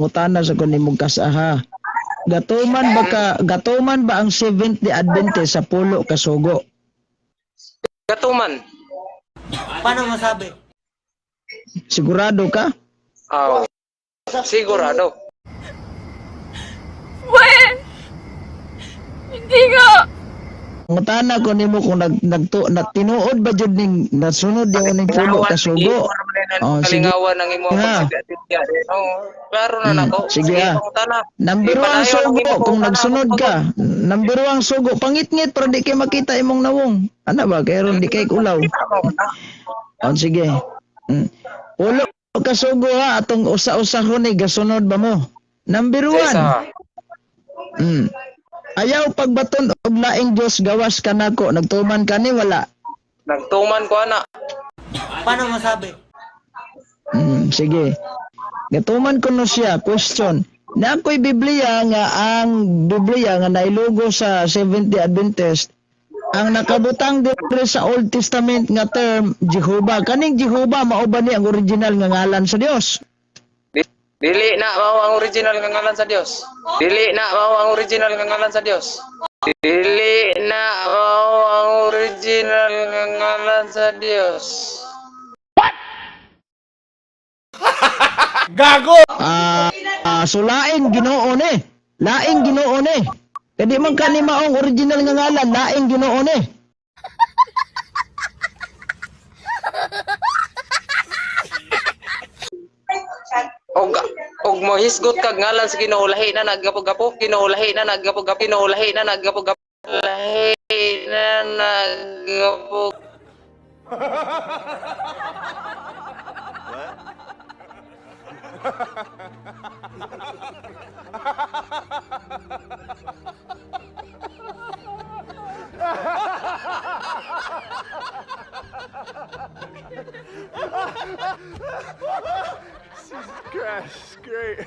Mangutana sa ko nimong kasaha. Gatuman ba ang Seventh Day Adventist sa pulo ka sugo? Gatuman. Paano masabi? Sigurado ka? Aw. Sigurado. Pwe! Hindi nga! Mangutana ko nimo kung nag nagtu na tinuod ba jud ning nasunod yung ning pulo ka sugo. Oh, sige. Kalingawan ang imong Ha. pagsidya. Oh, klaro na nako. Sige, ah. Pangutana. Number 1 Ipanayon ang sugo imong kung pangutana, nagsunod ka. Number 1 sugo pangitngit para di kay makita imong nawong. Ana ba kay ron di kay ulaw. Oh, sige. Pulo ka sugo ha, atong usa-usahon ni gasunod ba mo? Number 1. Sa Ayaw pagbaton og laing Dios gawas kanako, nagtuman ka ni wala? Nagtuman ko ana. Paano masabi? Sige. Gatuman ko no siya, question. Na ako'y Biblia nga ang Biblia nga nailugo sa Seventh-day Adventist, ang nakabutang diri sa Old Testament nga term Jehovah. Kaning Jehovah mao ba ni ang original nga ngalan sa Dios? Dili na mao ang original nga ngalan sa Dios. Dili na mao ang original nga ngalan sa Dios. Dili na mao ang original nga ngalan sa Dios. So laing Ginoo ni. Laing Ginoo ni. Kadi man kani maong original nga ngalan, laing Ginoo ni. Og mohisgot kag ngalan sa Ginoo, lahi na naggapo-gapo, Ginoo lahi na naggapo-gapo, Ginoo lahi na naggapo-gapo, lahi na naggapo. Crash, great.